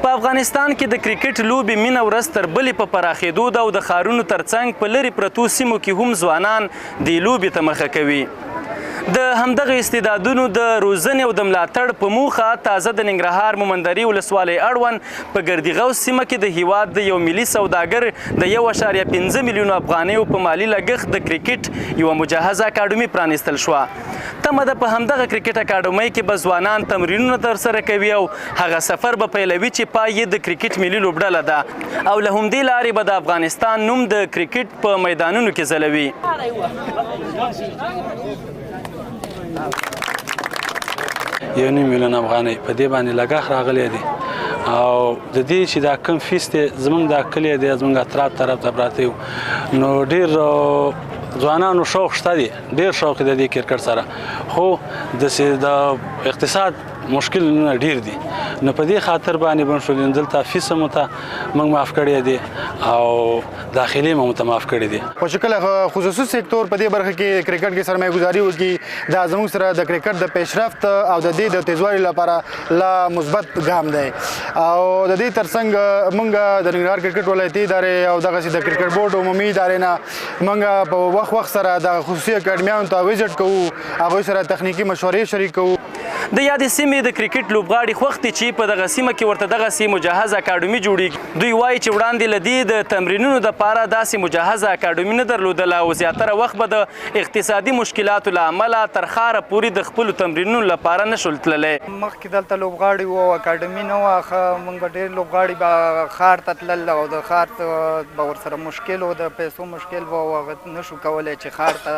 په افغانستان کې د کرکټ لوبې مینه ورځ تر بلې په پراخېدو ده او د ښارونو ترڅنګ په لرې پرتو سیمو کې هم ځوانان دې لوبې ته مخه کوي. د همدغه استعدادونو د روزنې او د ملاتړ په موخه تازه د ننګرهار مومندرې ولسوالۍ اړوند په ګردي غوث سیمه کې د هیواد د یو ملي سوداګر د 1.5 میلیونو افغانیو په مالي لګښت د کرکټ یوه مجهزه اکاډمي پرانیستل شوه. تمه ده په همدغه کرکټ اکاډمۍ کې به ځوانان تمرینونه ترسره کوي او هغه سفر به پیلوي چې پای یې د کرکټ ملي لوبډله ده او له همدې لارې به د افغانستان نوم د کرکټ په میدانونو کې ځلوي. 1.5 میلیون افغانۍ په دې باندې لګښت راغلی دی او د دې چې دا کم فیس دی، زمونږ دا کلی دی، زمونږ اطراف طرف ته پراته یو، نو ډیر ځوانانو شوق شته دی، ډیر شوق دی د کرکټ سره، خو د د اقتصاد مشکل ډیر دي. نو په دې خاطر باندې بنشو دلته فیس مو ته موږ معاف کړی دی او داخلي مو ته معاف کړی دی. خو چې کله خصوصي سکتور په دې برخه کې کرکټ کې سرمایه گذاري وکړي، دا زموږ سره د کرکټ د پیشرفت او د دې د تیزوالي لپاره لا مثبت ګام دی. او د دې ترڅنګ موږ د ننګرهار کرکټ ولایتي ادارې او دغه د کرکټ بورډ عمومي ادارې نه موږ په وخت وخت سره د خصوصي اکاډمیانو ته ویزټ کوو، هغوی سره تخنیکي مشورې شریک کوو. د یادې سیمې د کرکټ لوبغاړي خوښ دي چې په دغه سیمه کې ورته دغسې مجهزه اکاډمي جوړیږي. دوی وایي چې وړاندې له دې د تمرینونو دپاره داسې مجهزه اکاډمي نه درلودله او زیاتره وخت به د اقتصادي مشکلاتو له امله تر ښاره پورې د خپلو تمرینونو لپاره نه شول تللی. مخکې دلته لوبغاړي وو او اکاډمي نه وه. ښه موږ به ډېر لوبغاړي به ښار ته تلل او د ښار ته به ورسره مشکل و، د پیسو مشکل به و، هغه نه شو کولی چې ښار ته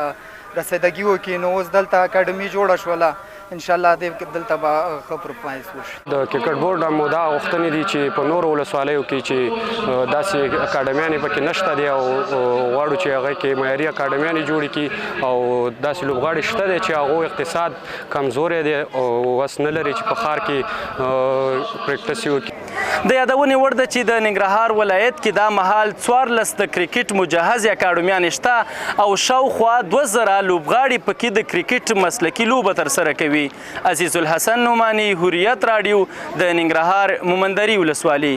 رسیدګي وکړي. نو اوس دلته اکاډمي جوړه شوله، ان شاء الله دلته به ښه پرفارمنس وشي. د کرکټ بورډ مو دا غوښتنې دي چې په نورو ولسوالیو کې چې داسې اکاډمیانې پکې نشته دي او غواړو چې هغه کې معیاري اکاډمیانې جوړې کړي او داسې لوبغاړي شته دي چې هغو اقتصاد کمزوری دی او وس نه لري چې په ښار کې پریکټس وکړي. د یادونې وړ ده چې د ننګرهار ولایت کې دا مهال 14 د کرکټ مجهزې اکاډمیانې شته او شاوخوا 2000 لوبغاړي پکې د کرکټ مسلکي لوبه ترسره کوي. عزیز الحسن نعماني، حریت راډیو، د ننګرهار مومندري ولسوالي.